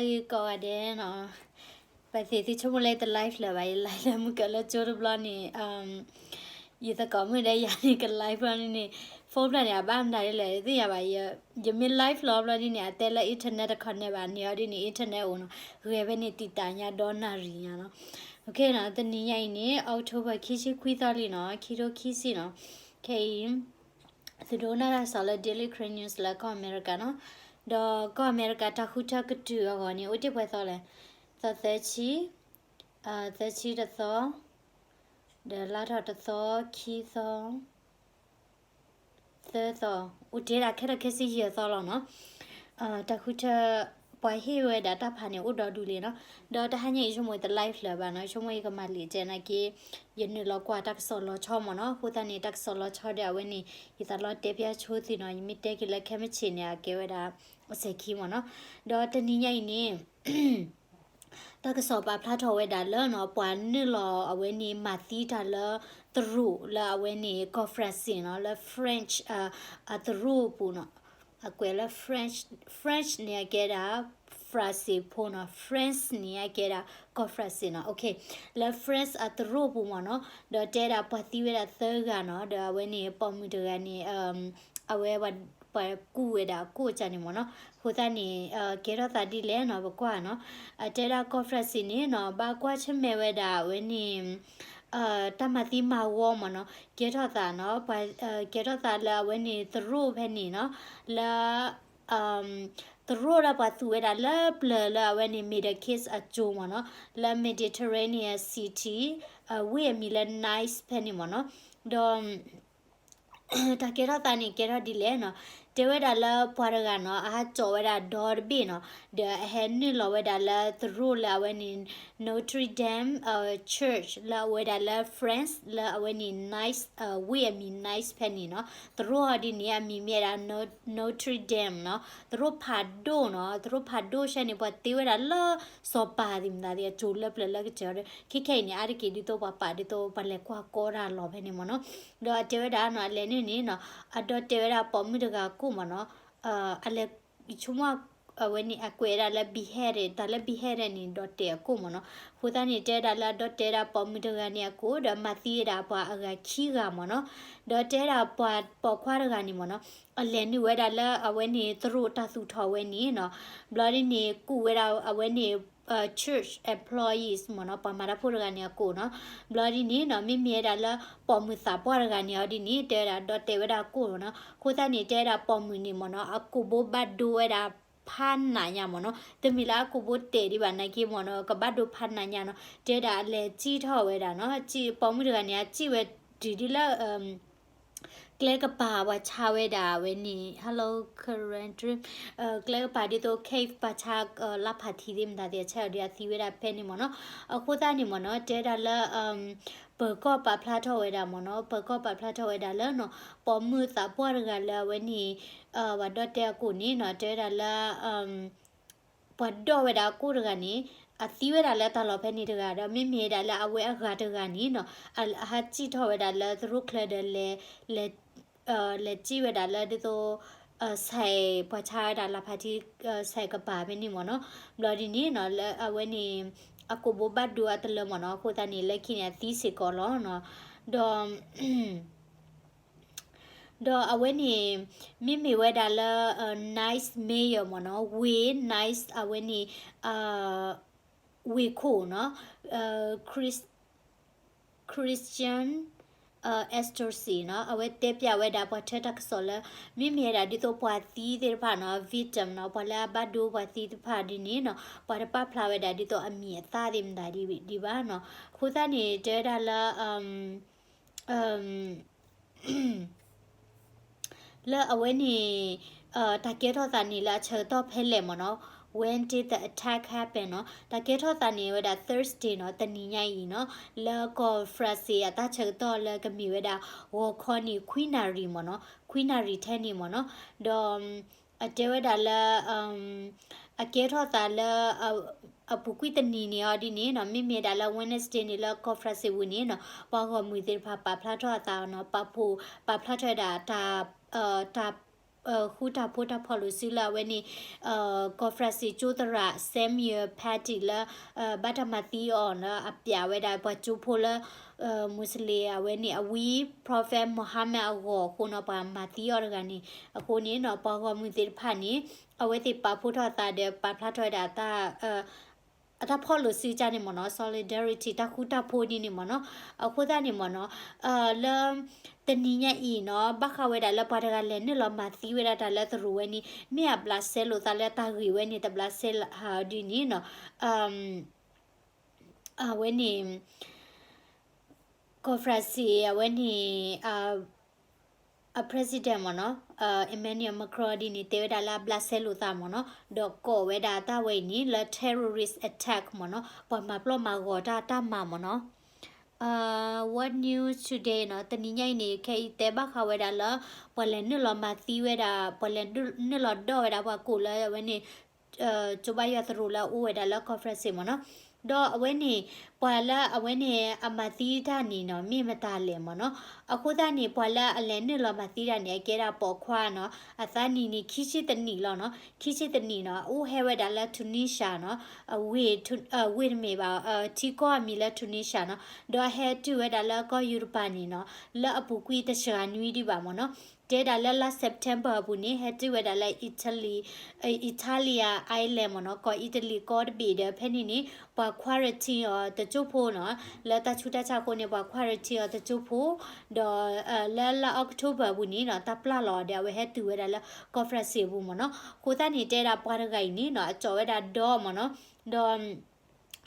ဂ့ၤကိးဂၤဒဲးနီၤ, ပသ့ၣ်သုဆိကမိၣ်လၢယတ live လၢၤဘၣ်, ယ live လၢမုၢ်ကၢၤလၢကၠိတဘျီန့ၣ်, ယသကိးမုၣ်ဒီးယၤန့ၣ် က live ဘျီန့ၣ်န့ၣ်, phone ဖျၢၣ်န့ၣ် အဘၣ်မနုၤဒ်လဲၣ် သ့ၣ်ညါဘၣ်, ယမ့ၢ် live လီၤဘျီဒ်န့ၣ် အတဲလၢ internet တ connect ဘၣ်န့ၣ်အီၤဒ်န့ၣ် internet အိၣ်နီၤ, ဂဲၤဖဲန့ၣ်တံာ်တာ်ညါဒီနၣ်ရံၣ်ညါနီၤ. တနံၤညါအံၤန့ၣ် October ခံဆံခွံသီလံနီၤ, ခံထိခံဆံနီၤ. ခဲအံၤ သုဒိကနၣ်တၢ်ကစီၣ်လၢ Daily Karen News လၢကီၢ်အမဲရကၤနီၤ. ဒီးကီၢ်အမဲရကၤတၢ်ဃုထၢကတုၤအဂီၢ်န့ၣ် အိၣ်တ့ၢ်ပှဲၤသီလဲၣ်, သီသၢဆံ, သၢဆံတသီ, ဒီးလါထီၣ်တသီ, ခံသီ, သၢသီ, အိၣ်တ့ၢ်ဒၣ်ခဲထီၣ်ခဲဆ့ယဲၢ်သီလီၤနီၤ. တၢ်ဃုထၢ ပှၤဟ့ၣ်ဝဲဒၣ်တၢ်ဖးန့ၣ် အိၣ်ဒီဒူၣ်လံနီၤ. ဒီးတဟါညါအံၤ ဆိကမိၣ်ယတ live လၢၤဘၣ်နီၤ, ဆိကမိၣ်ယကမၤလံာ်ကဲနာ်က့, ယနုာ်လီၤကွၢ်တၢ်ကစီၣ်လီၤဆီမ့ၢ်နီၤ. အဃိသတးန့ၣ် တၢ်ကစီၣ်လီၤဆီဒီးအဝဲန့ၣ် ယသးလီတဲပျၢ်ဆိသုနီၤ, ယမ့ၢ်တဲက့ၤလၢခဲမုၢ်ဆ့ၣ်န့ၣ် အကဲဝဲဒၣ်အစဲၤခံမ့ၢ်နီၤ. ဒီးတနံၤညါအံၤန့ၣ် တၢ်ကစီၣ်ပာ်ဖျါထီၣ်ဝဲဒၣ်လၢနီၤ, ပှၤနုာ်လီၤအဝဲန့ၣ် မၤသံတၢ်လၢ သရိာ်လၢအဝဲန့ၣ် ကီၢ် France နီၤ, လၢ French, အသရိာ်အပူၤနီၤ. အကွဲးလၢ French, French န့ၣ်အကဲဒၣ် France ဖိနီၤ, France န့ၣ်အကဲဒၣ်ကီၢ် France နီၤ. လၢ France အသရိာ်ပူၤမ့ၢ်နီၤ, ဒီးတဲဒၣ်ပှၤသံဝဲဒၣ်သၢဂၤနီၤ, ဒီးအဝဲန့ၣ် ပိာ်မုၣ်တဂၤန့ၣ် အဝဲ ပှၤကူၣ်ဝဲဒၣ်အကိၣ်ကၢ်န့ၣ်မ့ၢ်နီၤ. အဃိသတးန့ၣ် ကဲထီၣ်သးဒ်လဲၣ်နီၤ, ပကွၢ်နီၤ. အတဲဒၣ်ကီၢ် France န့ၣ်နီၤ, ဘၣ်ကွၢ်ဆၢၣ်မဲာ်ဝဲဒၣ်အဝဲန့ၣ် တၢ်မၤသံမၤဝီမ့ၢ်နီၤ, ကဲထီၣ်သးနီၤ, ကဲထီၣ်သးလၢအဝဲန့ၣ်သရိာ်ဖဲန့ၣ်နီၤ, လၢ သရိာ်လၢပှၤသူၣ်ဝဲဒၣ်လၢပျၢၤလၢအဝဲန့ၣ် Middle East အကၠိမ့ၢ်နီၤ, လၢ Mediterranean Sea ဝ့ၢ်အမံၤလၢ Nice ဖဲန့ၣ်မ့ၢ်နီၤ. ဒီး တၢ်ကဲထီၣ်သးန့ၣ်ကဲထီၣ်ဒ်လဲၣ်နီၤ, တဲဝဲဒၣ်လၢပှၤတဂၤနီၤ, အဟးကၠီၣ်ဝဲဒၣ်ဒီတဘ့ၣ်နီၤ, ဒီးအဟဲနုာ်လီၤဝဲဒၣ်လၢသရိာ်လၢအဝဲန့ၣ် Notre Dame Church လၢအဝဲဒၣ်လၢ France လၢအဝဲန့ၣ် Nice ဝ့ၢ်အမံၤ Nice ဖဲန့ၣ်နီၤ. သရိာ်အီၤဒ်န့ၣ် အမံၤမ့ၢ်ဝဲဒၣ် Notre Dame နီၤ, သရိာ်ဖးဒိၣ်နီၤ, သရိာ်ဖးဒိၣ်ဆဲန့ၣ် ပှၤတ့ဝဲဒၣ်လၢစီၤပၤသ့ၣ်မတၤသ့ၣ် အကၠိလၢပျၢၤလၢကစၢၤဒီး ခဲခဲအံၤန့ၣ် အါတက့ၢ်ဒ်သိးပှၤပာ်ဒ်သိးပှၤလဲၤကွၢ်ကီတၢ်လီၤဖဲန့ၣ်မ့ၢ်နီၤ. ဒီးအတဲဝဲဒၣ်နီၤ အလဲၤနုာ်န့ၣ်နီၤ အဒီးတဲဝဲဒၣ်ပိာ်မုၣ်တဂၤကိၣ်မ့ၢ်နီၤ, အလဲၤ ဆိကမိၣ် အဝဲန့ၣ် အကွဲးဒၣ်လၢ beheaded တၢ်လၢ beheaded န့ၣ် ဒီးတဲအကိၣ်မ့ၢ်နီၤ. အဃိသတးန့ၣ် တဲဝဲဒၣ်လၢအဒီးတဲဝဲဒၣ်ပိာ်မုၣ်တဂၤန့ၣ်အကိၣ် ဒီးမၤသံဝဲဒၣ်ပှၤအဂၤခံဂၤမ့ၢ်နီၤ. ဒီးတဲဝဲဒၣ်ပှၤပိာ်ခွါတဂၤန့ၣ်မ့ၢ်နီၤ အလဲၤနုာ်ဝဲဒၣ်လၢအဝဲန့ၣ် သရိာ်တၢ်သူၣ်ထီၣ်ဝဲန့ၣ်နီၤ. ဘျီဒ်န့ၣ် ကူၣ်ဝဲဒၣ်အဝဲန့ၣ် church employees မ့ၢ်နီၤ, ပှၤမၤတၢ်ဖိတဂၤန့ၣ်အကိၣ်နီၤ. ဘျီဒ်န့ၣ်နီၤ မ့မ့ၢ်ဝဲဒၣ်လၢပိာ်မုၣ်သးပှၢ်တဂၤန့ၣ်အီၤဒ်န့ၣ် တဲဝဲဒၣ်ဒီးတဲဝဲဒၣ်ကိၣ်မ့ၢ်နီၤ. အဃိသတးန့ၣ် တဲဝဲဒၣ်ပိာ်မုၣ်န့ၣ်မ့ၢ်နီၤ အကိာ်ဘိဘၣ်ဒိဝဲဒၣ်ဖးနးညါမ့ၢ်နီၤ. တမ့ၢ်လၢအကိာ်ဘိတဲာ်ဒံးဘၣ်နာ်က့မ့ၢ်နီၤ ကဘၣ်ဒိဖးနးညါနီၤ. တဲဝဲဒၣ်အလဲၤစံၣ်ထီၣ်ဝဲဒၣ်နီၤ, ပိာ်မုၣ်တဂၤန့ၣ် အစံၣ်ဝဲတုၤဒ်လၢ ကျဲကပၤပှၤဆါဝဲဒၣ်ဝဲန့ၣ် hello Karen Dream, ကျဲကပၤဒ်သိး cave ပှၤဆါ လါဖးထံသ့ၣ်မတၤသ့ၣ် အဆဲးအီၤဒီးအသံဝဲဒၣ်ဖဲန့ၣ်မ့ၢ်နီၤ. အဃိသတးန့ၣ်မ့ၢ်နီၤ တဲဝဲဒၣ်လၢ ပၢၤကီၢ်ပာ်ဖျါထီၣ်ဝဲဒၣ်မ့ၢ်နီၤ, ပၢၤကီၢ်ပာ်ဖျါထီၣ်ဝဲဒၣ်လၢနီၤ ပိာ်မုၣ်သးပှၢ်တဂၤလၢအဝဲန့ၣ် ပှၤဒီၣ်တဲအကိာ်န့ၣ်နီၤ တဲဝဲဒၣ်လၢ ပှၤဒီၣ်ဝဲဒၣ်အကိာ်တဂၤန့ၣ် အသံဝဲဒၣ်လၢတၢ်လီၢ်ဖဲန့ၣ်တဂၤဒီး မ့မ့ၢ်ဝဲဒၣ်လၢအဝဲအဂၤတဂၤန့ၣ်နီၤ အဟးစံၣ်ထီၣ်ဝဲဒၣ်လၢသရိာ်ချၢဒီး လဲၤစံၣ်ဝဲဒၣ်လၢဒ်သိး ဆဲးပှၤဆါဝဲဒၣ်လါဖးထံ ဆဲးကပၤဖဲန့ၣ်မ့ၢ်နီၤ. ဘျီဒ်န့ၣ်နီၤ လၢအဝဲန့ၣ် အကိာ်ဘိဘၣ်ဒိအတလၢမ့ၢ်နီၤ. အဃိသတးန့ၣ် လၢခံန့ၣ် အသံစ့ၢ်ကီးလီၤနီၤ. ဒီး ဒီးအဝဲန့ၣ် မ့မ့ၢ်ဝဲဒၣ်လၢ Nice mayor မ့ၢ်နီၤ, ဝ့ၢ် Nice အဝဲန့ၣ် ဝ့ၢ်ခိၣ်နီၤ Chris Christian Estrosi နီၤ အဝဲတဲပျးဝဲဒၣ်ပှၤထၢတၢ်ကစီၣ်လၢ မ့မ့ၢ်ဝဲဒၣ်ဒ်သိးပှၤသံသ့ၣ်တဖၣ်နီၤ victim နီၤ ပှၤလၢအဘၣ်ဒိပှၤသံသ့ၣ်တဖၣ်ဒ်န့ၣ်နီၤ ပှၤတပာ်ဖျါဝဲဒၣ်ဒ်သိးအမံၤအသၣ်သ့ၣ်မတၤဒ်ဘၣ်နီၤ. အဃိသတးန့ၣ် တဲဝဲဒၣ်လၢ လၢအဝဲန့ၣ် တၢ်ကဲထီၣ်သးန့ၣ်လၢအဆၢကတီၢ်ဖဲလဲၣ်မ့ၢ်နီၤ when did the attack happen နီၤ. တၢ်ကဲထီၣ်သးန့ၣ်ဝဲဒၣ် Thursday နီၤ တနံၤညါအံၤနီၤ လၢကီၢ် France အတၢ်ဆၢကတီၢ်လၢကမ့ၢ်ဝဲဒၣ် ဂီၤခီန့ၣ် ခွံနၣ်ရံၣ်မ့ၢ်နီၤ ခွံနၣ်ရံၣ်ထဲန့ၣ်မ့ၢ်နီၤ. ဒီး အတဲဝဲဒၣ်လၢ အကဲထီၣ်သးလၢ အပူၤကွံာ်တနံၤန့ၣ်အီၤဒ်န့ၣ်နီၤ မ့မ့ၢ်ဒၣ်လၢ Wednesday န့ၣ်လၢကီၢ် France ဝံၤန့ၣ်နီၤ ပှၤဂီၢ်မုၢ်သ့ၣ်တဖၣ်ပာ်ဖျါထီၣ်အသးနီၤ ပာ်ဖှိၣ်ပာ်ဖျါထီၣ်ဝဲဒၣ်တၢ် တၢ် ဃုတၢ်ဖိတၢ်ဖီၣ်လိာ်စုလၢအဝဲန့ၣ် ကီၢ်ဖရၣ်စ့ၣ်ကၠိသရၣ် Samuel Paty လၢ ဘၣ်တၢ်မၤသံအီၤလၢအပျးဝဲဒၣ်ပှၤကၠိဖိလၢ Muslim အဝဲန့ၣ်အဝံ Prophet Muhammad အဂီၢ်အဃိနီၤ ပှၤမၤသံအီၤတဂၤန့ၣ် အဃိန့ၣ်နီၤ ပှၤဂီၢ်မုၢ်သ့ၣ်တဖၣ်န့ၣ် အဝဲသ့ၣ်ပာ်ဖှိၣ်ထီၣ်အသးဒီးပာ်ဖျါထီၣ်ဝဲဒၣ်အတၢ် အတၢ်ဖီၣ်လိာ်စုကၢ်န့ၣ်မ့ၢ်နီၤ solidarity တၢ်ဃူတၢ်ဖိးဒ်န့ၣ်မ့ၢ်နီၤ အဃိသတးန့ၣ်မ့ၢ်နီၤ လၢ တနံၤညါအံၤနီၤ ဘၣ်ဃးဝဲဒၣ်လၢပှၤတဂၤလဲၤနုာ်လီၤမၤသံဝဲဒၣ်တၢ်လၢသရူးဝဲန့ၣ် မ့ၢ်အဘျးစဲလိာ်သးလၢတၢ်ဂ့ၢ်ဝဲန့ၣ် တဘျးစဲဟးဒ်န့ၣ်နီၤ အဝဲန့ၣ် ကီၢ်ဖရၣ်စ့ၣ်အဝဲန့ၣ် အ president မ့ၢ်နီၤ Emmanuel Macron ဒ်န့ၣ် တဲဝဲဒၣ်လၢအဘျးစဲလိာ်သးမ့ၢ်နီၤ ဒီးကိးဝဲဒၣ်တၢ်ဝဲအံၤန့ၣ် လၢ terrorist attack မ့ၢ်နီၤ ပှၤမၤပျီၢ်မၤဂီၤတၢ်တၢ်မၤမ့ၢ်နီၤ What news today နီၤ တနံၤညါအံၤန့ၣ် ခဲအံၤတဲဘၣ်ဃးဝဲဒၣ်လၢ ပှၤလဲၤနုာ်လီၤမၤသံဝဲဒၣ် ပှၤလဲၤနုာ်လီၤဒီးဝဲဒၣ်ပှၤကိးလၢအဝဲန့ၣ် ကၠိဘါယွၤသရူးလၢအအိၣ်ဝဲဒၣ်လၢကီၢ်ဖရၣ်စ့ၣ်မ့ၢ်နီၤ ဒီးအဝဲန့ၣ် ပှၤလၢအဝဲန့ၣ် အမၤသံတၢ်န့ၣ်နီၤ မ့ၢ်မတၤလဲၣ်မ့ၢ်နီၤ အဃိသတးန့ၣ် ပှၤလၢအလဲၤနုာ်လီၤမၤသံတၢ်န့ၣ် အကဲဒၣ်ပိာ်ခွါနီၤ အသးနံၣ်န့ၣ် ခံဆံတနံၣ်လီၤနီၤ ခံဆံတနံၣ်နီၤ အိၣ်ဟဲဝဲဒၣ်လၢ Tunisia နီၤ ဝ့ၢ်တမ့ၢ်ဘၣ် ထံကီၢ်အမံၤလၢ Tunisia နီၤ ဒီးဟဲတုၤဝဲဒၣ်လၢကီၢ်ယူရပၤန့ၣ်နီၤ လၢအပူၤကွံာ်တစှၤနွံဒံးဘၣ်မ့ၢ်နီၤ တဲဒၣ်လၢလါ September အပူၤန့ၣ် ဟဲတုၤဝဲဒၣ်လၢ Italy, Italia island မ့ၢ်နီၤ ကီၢ်အံၣ်တလံၤကီၢ်တဘ့ၣ်ဒီး ဖဲန့ၣ်န့ၣ် ပှၤ quarantine အီၤတကၠိဖိနီၤ လၢတၢ်ဆူးတၢ်ဆါအဃိန့ၣ် ပှၤ quarantine အီၤတကၠိဖိ ဒီး လၢလါ October အပူၤန့ၣ်နီၤ တၢ်ပျၢ်လီၤအီၤဒီး အဝဲဟဲတုၤဝဲဒၣ်လၢကီၢ်ဖရၣ်စ့ၣ်အပူၤမ့ၢ်နီၤ အဃိသတးန့ၣ် တဲဒၣ်ပှၤတဂၤအံၤန့ၣ်နီၤ အကၠီၣ်ဝဲဒၣ်ဒီမ့ၢ်နီၤ ဒီး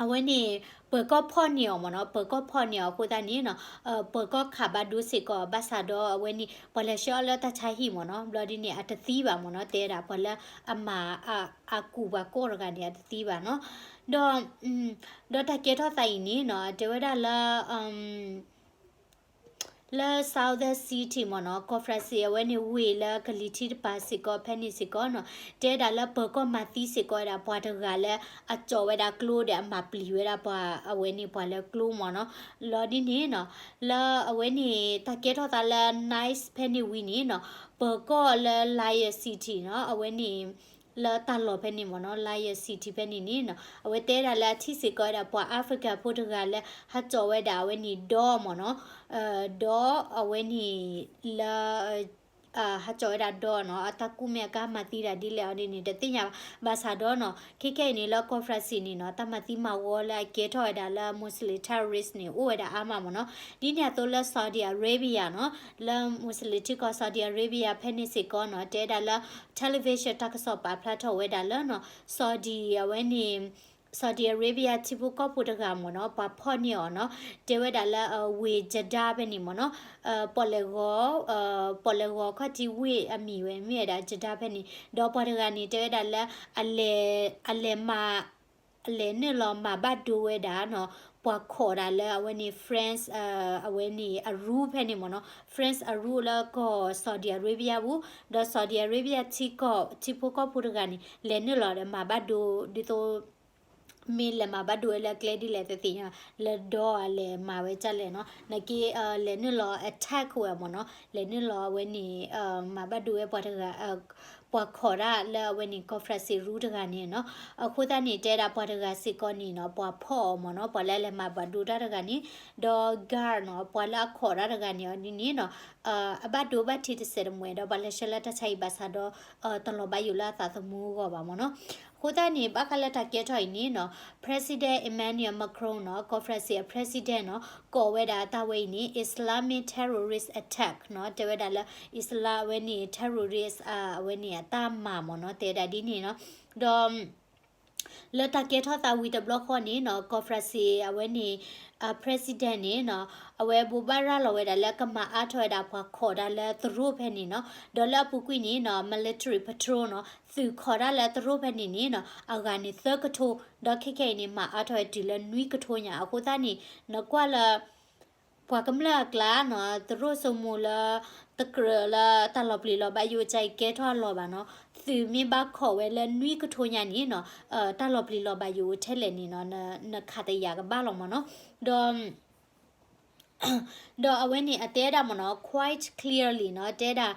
အဝဲန့ၣ် ပၢၤကီၢ်ဖီၣ်န့ၢ်အီၤမ့ၢ်နီၤ ပၢၤကီၢ်ဖီၣ်န့ၢ်အီၤအဃိသတးန့ၣ်နီၤ ပၢၤကီၢ်ခးဘၣ်ဒိစ့ၢ်ကီး ဘၣ်ဆၣ်ဒီးအဝဲန့ၣ် ပှၤလဲၤဆှၢအီၤလၢတၢ်ဆါဟံၣ်မ့ၢ်နီၤ ဘျီဒ်န့ၣ် အတသံဘၣ်မ့ၢ်နီၤ တဲဒၣ်ပှၤလၢအမၤ အကူၣ်ပှၤကိးတဂၤန့ၣ် အတသံဘၣ်နီၤ ဒီး ဒီးတၢ်ကဲထီၣ်သးအံၤန့ၣ်နီၤ တဲဝဲဒၣ်လၢ လၢ Southern City မ့ၢ်နီၤ ကီၢ်ဖရၣ်စ့ၣ် အဝဲန့ၣ်ဝ့ၢ်လၢကလံၤထံးတပၤစ့ၢ်ကီး ဖဲန့ၣ်စ့ၢ်ကီးနီၤ တဲဒၣ်လၢပၢၤကီၢ်မၤသံစ့ၢ်ကီးဝဲဒၣ် ပှၤတဂၤလၢ အကၠီၣ်ဝဲဒၣ်ကျိဒီးအမၤပျံၤဝဲဒၣ်ပှၤ အဝဲန့ၣ်ပှၤလၢကျိမ့ၢ်နီၤ လီၤဒ်န့ၣ်နီၤ လၢအဝဲန့ၣ် တၢ်ကဲထီၣ်သးလၢ Nice ဖဲန့ၣ်ဝံၤန့ၣ်နီၤ ပၢၤကီၢ်လၢ Lion City နီၤ အဝဲန့ၣ် လၢတၢ်လီၢ်ဖဲန့ၣ်မ့ၢ်နီၤ Lion City ဖဲန့ၣ်န့ၣ်နီၤ အဝဲတဲဒၣ်လၢအထံၣ်စ့ၢ်ကီးဝဲဒၣ် ပှၤ Africa ဖိတဂၤလၢ ဟးကၠီၣ်ဝဲဒၣ်အဝဲန့ၣ်ဒီမ့ၢ်နီၤ ဒီးအဝဲန့ၣ်လၢ ဟးကၠီၣ်ဝဲဒၣ်ဒီနီၤ အတၢ်ကူၣ်မ့ၢ်အကါမၤသံဒၣ်ဒ်လဲၣ်အီၤဒ်န့ၣ် တသ့ၣ်ညါဘၣ် ဘၣ်ဆၣ်ဒီနီၤ ခဲခဲအံၤန့ၣ် လၢကီၢ်ဖရၣ်စ့ၣ်န့ၣ်နီၤ တၢ်မၤသံမၤဝီလၢအကဲထီၣ်ဝဲဒၣ်လၢ Muslim terrorist န့ၣ် အိၣ်ဝဲဒၣ်အါမးမ့ၢ်နီၤ ဒ်န့ၣ်အသိးလၢ Saudi Arabia နီၤ လၢ Muslim ထံကီၢ် Saudi Arabia ဖဲန့ၣ်စ့ၢ်ကီးနီၤ တဲဒၣ်လၢ television တၢ်ကစီၣ်ပာ်ဖျါထီၣ်ဝဲဒၣ်လၢနီၤ Saudi အဝဲန့ၣ် Saudi Arabia ထံဖိကီၢ်ဖိတဂၤမ့ၢ်နီၤ ပှၤဖီၣ်န့ၢ်အီၤနီၤ တဲဝဲဒၣ်လၢဝ့ၢ် Jeddah ဖဲန့ၣ်မ့ၢ်နီၤ ပီၣ်လဲၣ်ဂီၤ ပီၣ်လဲၣ်ဂီၤခီၣ်ထံးဝ့ၢ်အမံၤဝဲ မ့ၢ်ဝဲဒၣ် Jeddah ဖဲန့ၣ် ဒီးပှၤတဂၤန့ၣ် တဲဝဲဒၣ်လၢ အလဲၤ အလဲၤမၤ လဲၤနုာ်လီၤမၤဘၣ်ဒိဝဲဒၣ်နီၤ ပှၤခိးတၢ်လၢအဝဲန့ၣ် France အဝဲန့ၣ်အရူဖဲန့ၣ်မ့ၢ်နီၤ France အရူလၢကီၢ် Saudi Arabia ပူၤ ဒီး Saudi Arabia ထံကီၢ် ထံဖိကီၢ်ဖိတဂၤန့ၣ် လဲၤနုာ်လီၤဒီးမၤဘၣ်ဒိ ဒ်သိး မ့ၢ်လဲၤမၤဘၣ်ဒိဝဲလၢကျဲဒ်လဲၣ်သ့ၣ်သ့ၣ်ညါ လၢဒီအလဲၤမၤဝဲဒ်လဲၣ်နီၤ နာ်က့ လဲၤနုာ်လီၤ attack ဝဲမ့ၢ်နီၤ လဲၤနုာ်လီၤအဝဲန့ၣ် မၤဘၣ်ဒိဝဲပှၤတဂၤ ပှၤခိးတၢ်လၢအဝဲန့ၣ် ကီၢ် France ရူတဂၤန့ၣ်နီၤ အဃိသတးန့ၣ် တဲဒၣ်ပှၤတဂၤစ့ၢ်ကီးန့ၣ်နီၤ ပှၤဖီၣ်အီၤမ့ၢ်နီၤ ပှၤလၢအလဲၤမၤဘၣ်ဒိတၢ်တဂၤန့ၣ် ဒီး guard နီၤ ပှၤလၢအခိးတၢ်တဂၤန့ၣ်အီၤဒ်န့ၣ်နီၤ အဘၣ်ဒိဘၣ်ထံးတစဲးတမှဲၤဒီး ပှၤလဲၤဆှၢလၢတၢ်ဆါဟံၣ်ဘၣ်ဆၣ်ဒီး တလီၤဘၣ်ယိၣ်လၢအသးသမူအဂီၢ်ဘၣ်မ့ၢ်နီၤ အဃိသတးန့ၣ် ဘၣ်ဃးလၢတၢ်ကဲထီၣ်အံၤန့ၣ်နီၤ President Emmanuel Macron နီၤ ကီၢ် France အ President နီၤ ကိးဝဲဒၣ်တၢ်ဝဲအံၤန့ၣ် Islamic terrorist attack နီၤ တဲဝဲဒၣ်လၢ Islam အဝဲန့ၣ် terrorist အဝဲန့ၣ်အတၢ်မၤမ့ၢ်နီၤ တဲဝဲဒၣ်ဒ်န့ၣ်နီၤ ဒီး လၢတၢ်ကဲထီၣ်သးဝံၤတဘျီဃီန့ၣ်နီၤ ကီၢ် France အဝဲန့ၣ် President န့ၣ်နီၤ အဝဲဘိးဘၣ်ရၤလီၤဝဲဒၣ်လၢကမၤအါထီၣ်ဝဲဒၣ်ပှၤခိးတၢ်လၢသရိာ်ဖဲန့ၣ်နီၤ ဒီးလၢအပူၤကွံာ်န့ၣ်နီၤ military patrol နီၤ သုးခိးတၢ်လၢသရိာ်ဖဲန့ၣ်န့ၣ်နီၤ အဂၤန့ၣ်သၢကထိ ဒီးခဲခဲအံၤန့ၣ် မၤအါထီၣ်ဝဲတုၤလၢနွံကထိညါ အဃိသတးန့ၣ် နကွၢ်လၢ ပှၤကမျၢၢ်အကျါနီၤ သရိာ်စိမိၤလၢ တကြၢးလၢတၢ်လီၤပျံၤလီၤဘၣ်ယိၣ်ကဲအံၤကဲထီၣ်အလီၢ်ဘၣ်နီၤ သုးမ့ၢ်ဘၣ်ခိးဝဲလၢနွံကထိညါန့ၣ်နီၤ တၢ်လီၤပျံၤလီၤဘၣ်ယိၣ်ထဲလဲၣ်န့ၣ်နီၤ နခးတယာ်ကဘၣ်လီၤမ့ၢ်နီၤ ဒီး ဒီးအဝဲန့ၣ်အတဲဒၣ်မ့ၢ်နီၤ quite clearly နီၤ တဲဒၣ်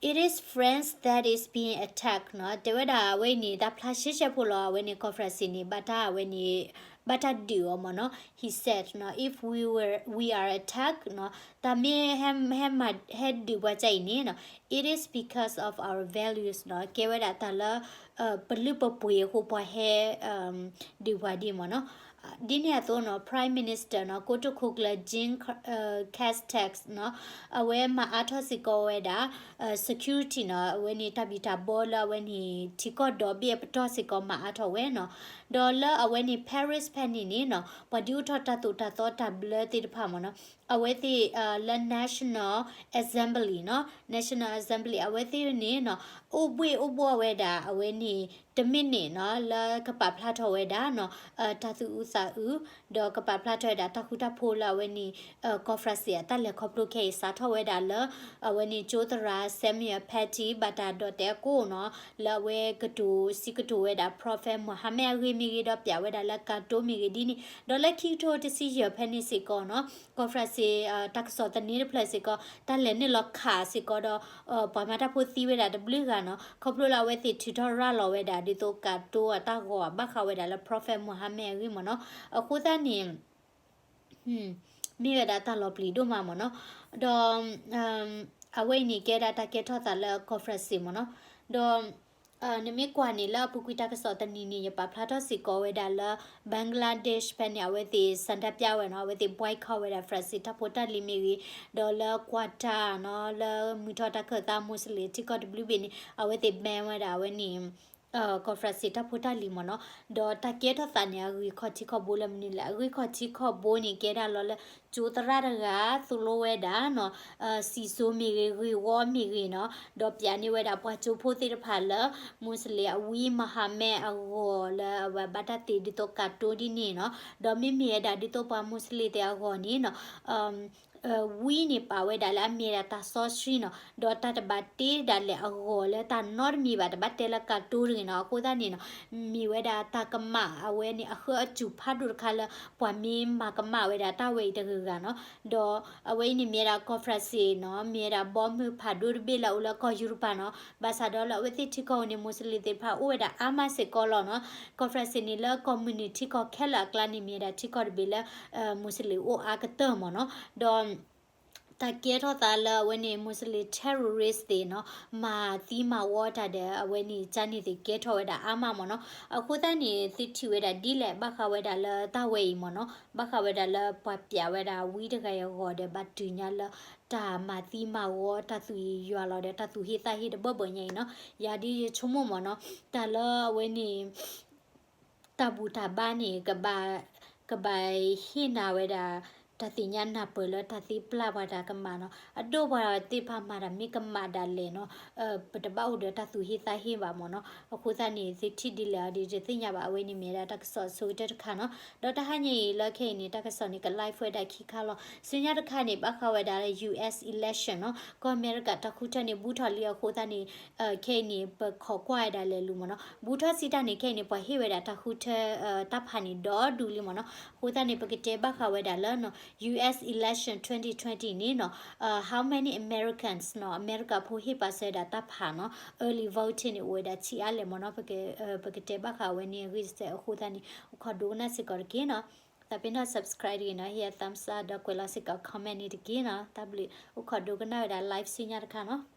It is France that is being attacked နီၤ. တဲဝဲဒၣ်အဝဲအံၤန့ၣ် တၢ်ဖျါရှဲရှဲဖိလီၤ. အဝဲန့ၣ် ကီၢ်ဖရၣ်စ့ၣ်န့ၣ် ဘၣ်တၢ်အဝဲန့ၣ် ဘၣ်တၢ်ဒုးအီၤမ့ၢ်နီၤ. He said နီၤ, if we were, we are attacked နီၤ, တၢ်မ့ၢ်ဟဲ ဟဲမၤ ဟဲဒုးပှၤကအံၤန့ၣ်နီၤ, it is because of our values နီၤ. ကဲဝဲဒၣ်တၢ်လၢ ပလုၢ်ပပှ့ၤအဃိပှၤဟဲ ဒုးပှၤဒ်မ့ၢ်နီၤ. ဒ်န့ၣ်အသိးနီၤ Prime Minister နီၤ ကိတိာ်ခိၣ်ကျၢၢ် Jean Castex နီၤ, အဝဲမၤအါထီၣ်စ့ၢ်ကီးဝဲဒၣ် security နီၤ, အဝဲန့ၣ်တၢ်ဘံၣ်တၢ်ဘီလၢအဝဲန့ၣ် ထံကီၢ်ဒီဘ့ၣ်အပတီၢ်စ့ၢ်ကီးမၤအါထီၣ်ဝဲနီၤ. ဒီးလၢအဝဲန့ၣ် Paris ဖဲန့ၣ်န့ၣ်နီၤ ပှၤဒုးအိၣ်ထီၣ်တၢ်သိၣ်တၢ်သီတၢ်ဘျၢသ့ၣ်တဖၣ်မ့ၢ်နီၤ, အဝဲသ့ၣ်လၢ National Assembly နီၤ, National Assembly အဝဲသ့ၣ်န့ၣ်နီၤ အိၣ်ဘှ့ၣ်အိၣ်ဘှီၣ်ဝဲဒၣ် အဝဲန့ၣ် တမ့ၢ်န့ၣ်နီၤ လၢကပာ်ဖျါထီၣ်ဝဲဒၣ်နီၤ တၢ်သူၣ်အုးသးအုး ဒီးကပာ်ဖျါထီၣ်ဝဲဒၣ်တၢ်ဃူတၢ်ဖိးလၢအဝဲန့ၣ် ကီၢ်ဖရၣ်စ့ၣ်အတၢ်လဲၤခီဖျိခဲအံၤ စးထီၣ်ဝဲဒၣ်လၢ အဝဲန့ၣ်ကၠိသရၣ် Samuel Paty ဘၣ်တၢ်ဒိးတဲအကိၣ်နီၤ လၢအဝဲကတိၤစံးကတိၤဝဲဒၣ် Prophet Muhammad အဂ့ၢ်မ့ၢ်ဂ့ၤ ဒီးပျးဝဲဒၣ်လၢကၤတိမ့ၢ်ဂ့ၤဒ်န့ၣ် ဒီးလၢခံကထိတဆံယဲၢ်ဖဲန့ၣ်စ့ၢ်ကီးနီၤ ကီၢ်ဖရၣ်စ့ၣ် တၢ်ကစီၣ်သန့တဖျၢၣ်စ့ၢ်ကီး တၢ်လဲၤနုာ်လီၤခးစ့ၢ်ကီးဒီး ပှၤမၤတၢ်ဖိသံဝဲဒၣ်တဘျုးဂၤနီၤ ခီဖျိလၢအဝဲသ့ၣ်ထုးထီၣ်ရၤလီၤဝဲဒၣ် ဒ်သိးကၤတိအတၢ်ဂီၤဘၣ်ဃးဝဲဒၣ်လၢ Prophet Muhammad အဂ့ၢ်မ့ၢ်နီၤ. အဃိသတးန့ၣ် မ့ၢ်ဝဲဒၣ်တၢ်လီၤပျံၤဒိၣ်မးမ့ၢ်နီၤ. ဒီး အဝဲအံၤန့ၣ်ကဲဒၣ်တၢ်ကဲထီၣ်သးလၢကီၢ်ဖရၣ်စ့ၣ်မ့ၢ်နီၤ. ဒီး နမ့ၢ်ကွၢ်န့ၣ်လၢအပူၤကွံာ်တၢ်ကစီၣ်တနံၤန့ၣ် ယပာ်ဖျါထီၣ်စ့ၢ်ကီးဝဲဒၣ်လၢ Bangladesh ဖဲန့ၣ် အဝဲသ့ၣ် ဆန္ဒပြ ဝဲနီၤ အဝဲသ့ၣ် boycott ဝဲဒၣ် ဖရၣ်စ့ၣ်တၢ်ဖိတၢ်လံၤမ့ၢ်ဂ့ၤ, ဒီးလၢ Qatar နီၤ လၢမုၢ်ထီၣ်တၢ်ခၢၣ်သး Muslim ထံကီၢ်တဘျုးဘ့ၣ်န့ၣ် အဝဲသ့ၣ် ban ဝဲဒၣ်အဝဲန့ၣ် ကီၢ်ဖရၣ်စ့ၣ်တၢ်ဖိတၢ်လံၤမ့ၢ်နီၤ. ဒီးတၢ်ကဲထီၣ်သးန့ၣ် အဂံၢ်ခီၣ်ထံးခီၣ်ဘိလၢမနုၤလဲၣ်. အဂံၢ်ခီၣ်ထံးခီၣ်ဘိန့ၣ် ကဲဒၣ်လီၤလၢ ကၠိသရၣ်တဂၤ သိၣ်လိဝဲဒၣ်နီၤ စံၣ်စိၤမ့ၢ်ဂ့ၤ ဂ့ၢ်ဝီမ့ၢ်ဂ့ၤနီၤ ဒီးပျးန့ၢ်ဝဲဒၣ်ပှၤကၠိဖိသ့ၣ်တဖၣ်လၢ Muslim အဝံ Muhammad အဂီၢ်လၢအဝဲဘၣ်တၢ်သ့ဒ်သိးကၤတိဒ်န့ၣ်နီၤ. ဒီးမ့မ့ၢ်ဝဲဒၣ်ဒ်သိးပှၤ Muslim သ့ၣ်အဂီၢ်န့ၣ်နီၤ ဝံန့ၣ်ပာ်ဝဲဒၣ်လၢအမ့ၢ်ဒၣ်တၢ်စီဆှံနီၤ, ဒီးတၢ်တဘၣ်တ့ဒၣ်လဲာ်အဂီၢ်လၢတၢ်နီတမံၤဘၣ်, တဘၣ်တဲလၢကၤတိတဂ့ၤနီၤ. အဃိသတးန့ၣ်နီၤ, မ့ၢ်ဝဲဒၣ်တၢ်ကမၣ်အဝဲန့ၣ် အဃၢအစူၢ်ဖးဒိၣ်တခါလၢ ပှၤမ့ၢ်မၤကမၣ်ဝဲဒၣ်တၢ်ဝဲအံၤတဂ့ၤဂ့ၤနီၤ. ဒီးအဝဲအံၤန့ၣ်မ့ၢ်ဝဲဒၣ်ကီၢ်ဖရၣ်စ့ၣ်နီၤ, မ့ၢ်ဝဲဒၣ်ဘီမုၢ်ဖးဒိၣ်တဘ့ၣ်လၢအအိၣ်လၢကီၢ်ယူရပၤနီၤ. ဘၣ်ဆၣ်ဒီးလၢအဝဲသ့ၣ်ထံကီၢ်အံၤန့ၣ် Muslim သ့ၣ်တဖၣ်အိၣ်ဝဲဒၣ်အါမးစ့ၢ်ကီးလီၤနီၤ. ကီၢ်ဖရၣ်စ့ၣ်န့ၣ် လၢကီၢ်မုၢ်နုာ်ထံကီၢ်ခဲလၢာ်အကျါန့ၣ် မ့ၢ်ဝဲဒၣ်ထံကီၢ်တဘ့ၣ်လၢ Muslim အိၣ်အါကတၢၢ်မ့ၢ်နီၤ. ဒီး တၢ်ကဲထီၣ်သးလၢအဝဲန့ၣ် Muslim terrorist သ့ၣ်နီၤ, မၤသံမၤဝီတၢ်ဒီး အဝဲန့ၣ် ကန့ၣ်သ့ၣ်ကဲထီၣ်ဝဲဒၣ်အါမးမ့ၢ်နီၤ. အဃိသတးန့ၣ် သုထံၣ်ဝဲဒၣ်ဒ်လဲၣ် ဘၣ်ဃးဝဲဒၣ်လၢတၢ်ဝဲအံၤမ့ၢ်နီၤ, ဘၣ်ဃးဝဲဒၣ်လၢပှၤပျးဝဲဒၣ်ဝံတဂၤအံၤအဂီၢ်ဒီး ဘၣ်တုၤညါလၢ တၢ်မၤသံမၤဝီ တၢ်သူၣ်ယွၤလီၤဒီး တၢ်သူၣ်ဟ့သးဟ့တဘၢဘၢညါအံၤနီၤ. ယၤဒ်ယဆိကမိၣ်မ့ၢ်နီၤ, တၢ်လၢအဝဲန့ၣ် တၢ်ဘူၣ်တၢ်ဘါန့ၣ် ကဘၣ် ကဘၣ်ဟ့ၣ်နၤဝဲဒၣ် တၢ်သ့ၣ်ညါနၢ်ပၢၢ်လၢတၢ်သ့ပျၢ်ပှၤတၢ်ကမၣ်နီၤ. အဒိပှၤသ့ၣ်တဖၣ်မၤတၢ်မ့ၢ်ကမၣ်ဒၣ်လဲာ်နီၤ, ပတဘၣ်အိၣ်ဒီးတၢ်သူၣ်ဟ့သးဟ့ဘၣ်မ့ၢ်နီၤ. အဃိသတးန့ၣ် သုထံၣ်ဒ်လဲၣ်အီၤဒီးတသ့ၣ်ညါဘၣ်. အဝဲန့ၣ်မ့ၢ်ဝဲဒၣ်တၢ်ကစီၣ်ဆိကတၢၢ်တခါနီၤ. ဒီးတဟါညါအံၤလၢခဲအံၤန့ၣ် တၢ်ကစီၣ်န့ၣ် က live ဝဲဒၣ်ခံခါလီၤ. ဆူညါတခါန့ၣ် ဘၣ်ဃးဝဲဒၣ်လၢ U S election နီၤ, ကီၢ်အမဲရကၤတၢ်ဃုထၢန့ၣ် ဘူးထီၣ်လံအဃိသတးန့ၣ် ခဲအံၤန့ၣ် ပခိးကွၢ်ဝဲဒၣ်လဲၤလူၤမ့ၢ်နီၤ. ဘူးထီၣ်စံးတၢ်န့ၣ် ခဲအံၤန့ၣ် ပှၤဟ့ၣ်ဝဲဒၣ်တၢ်ဃုထၢ တၢ်ဖးန့ၣ်ဒီဒူၣ်လံမ့ၢ်နီၤ. အဃိသတးန့ၣ် ပကတဲဘၣ်ဃးဝဲဒၣ်လၢ U S election twenty twenty န့ၣ်နီၤ, how many Americans နီၤ, အမဲရကၤဖိဟ့ၣ်ပာ်စၢၤဝဲဒၣ်တၢ်ဖးနီၤ, early voting န့ၣ် အိၣ်ဝဲဒၣ်ဆံးအါလဲၣ်မ့ၢ်နီၤ. ပကတဲဘၣ်ဃးဝဲန့ၣ်အဂ့ၢ်စဲးအဃိသတးန့ၣ် အိၣ်ခိးဒိကနၣ်စ့ၢ်ကီးတက့ၢ်နီၤ. သးပ့ၤနီၣ် subscribe တဂ့ၤနီၤ, ဟ့ၣ် thumbs up ဒီးကွဲးလီၤစ့ၢ်ကီး comment န့ၣ်တက့ၢ်နီၤ. တၢ်ဘျုး, အိၣ်ခိးဒိကနၣ်ဝဲဒၣ် live ဆူညါတခါနီၤ.